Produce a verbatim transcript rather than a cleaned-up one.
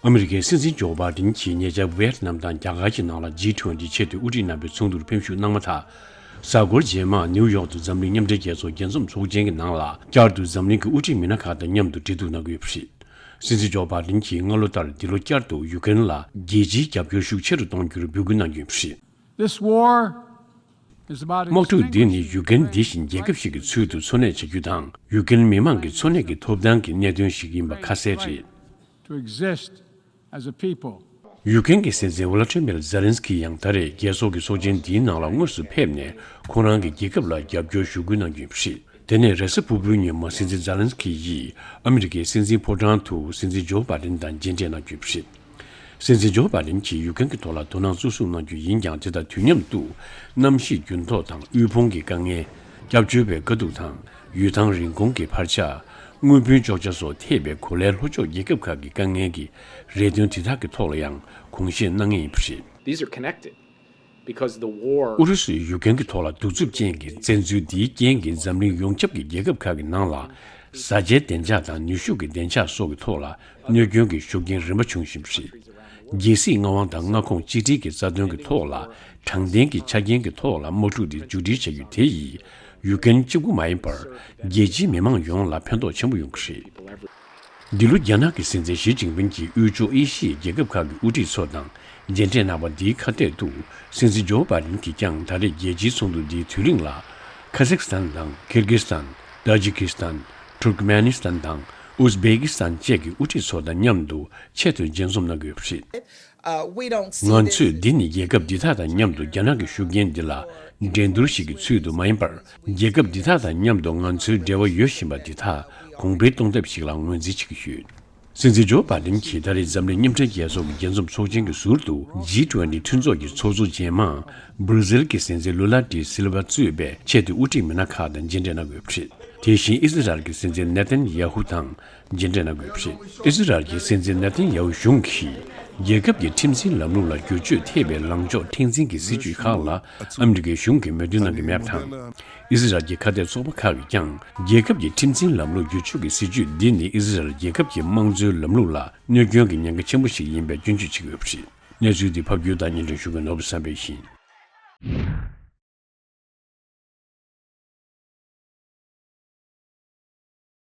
ཨ་མི་རི་ཀའི་སྲིད་འཛིན་ཇོ་བྷའི་ཌེན་གྱིས་ཉེ་ཆར་ཝེ་ཏི་ནམ་དང་རྒྱ་གར་གྱི་ནང་ལ་ཇི་ཊུ་ཝེན་ཊི་ཆེས་མཐོའི་དབུ་ཁྲིད་རྣམ་པའི་ཚོགས་འདུར་ཕེབས་ཞུགས་གནང་མ་ཐག་གཟའ་འཁོར་རྗེས་མར་ནིའུ་ཡོག་ཏུ་འཛམ་གླིང་མཉམ་འབྲེལ་རྒྱལ་ཚོགས་རྒྱལ་འཛོམས་ཚོགས་ཆེན་གྱི་ནང་ལ་བསྐྱར་དུ་འཛམ་གླིང་གི་དབུ་ཁྲིད་མི་སྣ་ཁག་དང་མཉམ་དུ་འབྲེལ་གཏུག་གནང་གི་ཡོད་པ་རེད། སྲིད་འཛིན་ཇོ་བྷའི་ཌེན་གྱིས་སྔ་ལོ་ལྟར་འདི་ལོ་བསྐྱར་དུ་ཡུ་ཀེ་རེན་ལ་རྒྱལ་སྤྱིའི་རྒྱབ་སྐྱོར་ཤུགས་ཆེ་རུ་གཏོང་རྒྱུར་འབོད་སྐུལ་གནང་རྒྱུ་ཡིན་པ་རེད། This war is about དམག་འཁྲུག་འདི་ནི་ཡུ་ཀེ་རེན་འདི་བཞིན་རྒྱལ་ཁབ་ཞིག་གི་ཚུལ་དུ་འཚོ་གནས་བྱ་རྒྱུ་དང་། ཡུ་ཀེ་རེན་མི་མང་གི་འཚོ་གནས་ཀྱི་ཐོབ་ཐང་གི་གནད་དོན་ཞིག་ཡིན་པ་ཁ་གསལ་རེད། To exist as a people. ཡུ་ཀེ་རེན་གྱི་སྲིད་འཛིན་ཝོ་ལ་ཏི་མིར་ཛེ་ལན་སི་ཀི་ཡང་ད་རེས་རྒྱལ་ཚོགས་ཀྱི་ཚོགས་ཆེན་འདིའི་ནང་ལ་དངོས་སུ་ཕེབས་ནས་ཁོང་རང་གི་རྒྱལ་ཁབ་ལ་རྒྱབ་སྐྱོར་ཞུ་སྐུལ་གནང་རྒྱུ་ཡིན་པ་རེད། དེ་ནས་རེས་གཟའ་ཕུར་བུའི་ཉིན་མོ་སྲིད་འཛིན་ཛེ་ལན་སི་ཀི་ཡིས་ཨ་མི་རི་ཀའི་སྲིད་འཛིན་ཕོ་བྲང་དུ་སྲིད་འཛིན་ཇོ་བྷའི་ཌེན་དང་མཇལ་འཕྲད་གནང་རྒྱུ་ཡིན་པ་རེད། སྲིད་འཛིན་ཇོ་བྷའི་ཌེན་གྱིས་ཡུ་ཀེ་རེན་གྱི་ཐོག་ལ་དོ་སྣང་གཙོ་བཟུང་གནང་རྒྱུ་ཡིན་ཀྱང་། དེ་དང་དུས་མཉམ་དུ་གནམ་གཤིས་འགྱུར་ལྡོག་དང་དབུལ་ཕོངས་ཀྱི་དཀའ་ངལ། སྐྱབས་བཅོལ་བའི་དཀའ་སྡུག་དང་། ཡུལ་ཐང་རིན་གོང་གི་འཕར་ཆ། དངུལ་བུན་གཅོག་ཆ་སོགས་ཐེ་བའི་གོ་ལའི་ལྷོ་ཕྱོགས་རྒྱལ་ཁབ་ཁག་གི་དཀའ་ངལ་གྱི་རེ་འདུན་དེ་དག་གི་ཐོག་ལ་ཡང་དགོངས་བཞེས་གནང་ངེས་ཡིན་པ་རེད། These are connected because the war ཨུ་རུ་སུས་ཡུ་ཀེ་རེན་གྱི་ཐོག་ལ་གདུག་རྩུབ་ཅན་གྱི་བཙན་འཛུལ་འདིའི་རྐྱེན་གྱིས་འཛམ་གླིང་ཡོངས་ཁྱབ་ཀྱི་རྒྱལ་ཁབ་ཁག་གི་ནང་ལ་བཟའ་བཅའི་བདེ་འཇགས་དང་ནུས་ཤུགས་ཀྱི་བདེ་འཇགས་སོགས་ཀྱི་ཐོག་ལ་གནོད་སྐྱོན་གྱི་ཤུགས་རྐྱེན་རིམ་པ་བྱུང་བཞིན་པ་རེད། རྒྱལ་སྲིད་མངའ་དབང་དང་མངའ་ཁོངས་གཅིག་སྒྲིལ་གྱི་རྩ་དོན་གྱི་ཐོག་ལ་དྲང་བདེན་གྱི་ཆ་རྐྱེན་གྱི་ཐོག་ལ་དམག་འཁྲུག་འདི་མཇུག་སྒྲིལ་བྱ་རྒྱུ་དེ་ཡིས་ཡུ་ཀེ་རེན་གཅིག་པུ་མ་ཡིན་པར་རྒྱལ་སྤྱིའི་མི་མང་ཡོངས་ལ་ཕན་ཐོགས་ཆེན་པོ་ཡོང་གི་རེད། འདི་ལོ་རྒྱ་ནག་གི་སྲིད་འཛིན་ཞི་ཅིན་ཕིང་གིས་དབུས་ཕྱོགས་ཨེ་ཤི་ཡའི་རྒྱལ་ཁབ་ཁག་གི་དབུ་ཁྲིད་ཚོ་དང་མཇལ་འཕྲད་གནང་བ་འདིའི་ཁ་གཏད་དུ། སྲིད་འཛིན་ཇོ་བྷའི་ཌེན་གྱིས་ཀྱང་ད་རེས་རྒྱལ་སྤྱིའི་ཚོགས་འདུ་འདིའི་དུས་རིང་ལ་ཁ་ཟག་སི་ཐན་དང་ཀིར་གིས་སི་ཐན། ཏཱ་ཇི་ཀི་སི་ཐན། ཐུར་ཀི་མེ་ནི་སི་ཐན་དང་ཨུ་ཛི་བེ་ཀི་སི་ཐན་བཅས་ཀྱི་དབུ་ཁྲིད་ཚོ་དང་མཉམ་དུ་ཆེད་དུ་མཇལ་འཛོམས་གནང་གི་ཡོད་པ་རེད། Uh, we don't see ང་ཚོས་འདི་ནི་རྒྱལ་ཁབ་འདི་དག་དང་མཉམ་དུ་རྒྱ་ནག་གི་ཤུགས་རྐྱེན་འདི་ལ་འགྲན་བསྡུར་ཞིག་གི་ཚུལ་དུ་མ་ཡིན་པར། རྒྱལ་ཁབ་འདི་དག་དང་མཉམ་དུ་ང་ཚོའི་འབྲེལ་བ་ཡོད་བཞིན་པ་འདི་དག་གོང་འཕེལ་གཏོང་ཐབས་ཤིག་ལ་ངོས་འཛིན་བྱེད་ཀྱི་ཡོད། སྲིད་འཛིན་ཇོ་བྷའི་ཌེན་གྱིས་ད་རེས་འཛམ་གླིང་མཉམ་འབྲེལ་རྒྱལ་ཚོགས་ཀྱི་རྒྱལ་འཛོམས་ཚོགས་ཆེན་གྱི་ཟུར་དུ་ཇི་ཊུ་ཝེན་ཊི་མཐུན་ཚོགས་ཀྱི་ཚོགས་གཙོ་རྗེས་མ་སྦྲ་ཟིལ་གྱི་སྲིད་འཛིན་ལུ་ལ་ཏི་སིལ་ཝ་གཙོས་པའི་ཆེས་མཐོའི་དབུ་ཁྲིད་མི་སྣ་ཁག་དང་མཇལ་འཕྲད་གནང་དགོས་པ་རེད། དེ་བཞིན་ཨི་ཟི་རལ་གྱི་སྲིད་འཛིན་ནེ་ཐན་ཡ་ཧུ་དང་མཇལ་འཕྲད་གནང་དགོས་པ་རེད། ཨི་ཟི་རལ་གྱི་སྲིད་འཛིན་ནེ་ཐན་ཡ་ཧུ་གཞུང་གིས་རྒྱལ་ཁབ་ཀྱི་ཁྲིམས་འཛིན་ལམ་ལུགས་ལ་བསྒྱུར་བཅོས་ཐེབས་པའི་ལངས་ཕྱོགས་མཁྲེགས་འཛིན་གྱི་སྲིད་ཇུས་ཁག་ལ་ཨ་མི་རི་ཀའི་གཞུང་གིས་མོས་མཐུན་གནང་གི་མེད་པ་དང་། ཨི་ཟི་རལ་གྱི་ཁ་གཏད་ཚོགས་པ་ཁག་གིས་ཀྱང་རྒྱལ་ཁབ་ཀྱི་ཁྲིམས་འཛིན་ལམ་ལུགས་བསྒྱུར་བཅོས་ཀྱི་སྲིད་ཇུས་འདི་ནི་ཨི་ཟི་རལ་རྒྱལ་ཁབ་ཀྱི་དམངས་གཙོའི་ལམ་ལུགས་ལ་གནོད་སྐྱོན་གྱི་ཉེན་ཁ་ཆེན་པོ་ཞིག་ཡིན་པའི་སྐྱོན་བརྗོད་བྱེད་ཀྱི་ཡོད་པ་རེད། གནས་ཚུལ་འདི་ཕབ་སྒྱུར་དང་སྙན་སྒྲོན་ཞུ་མཁན་ནོར་བུ་བསམ་འཕེལ་ཡིན།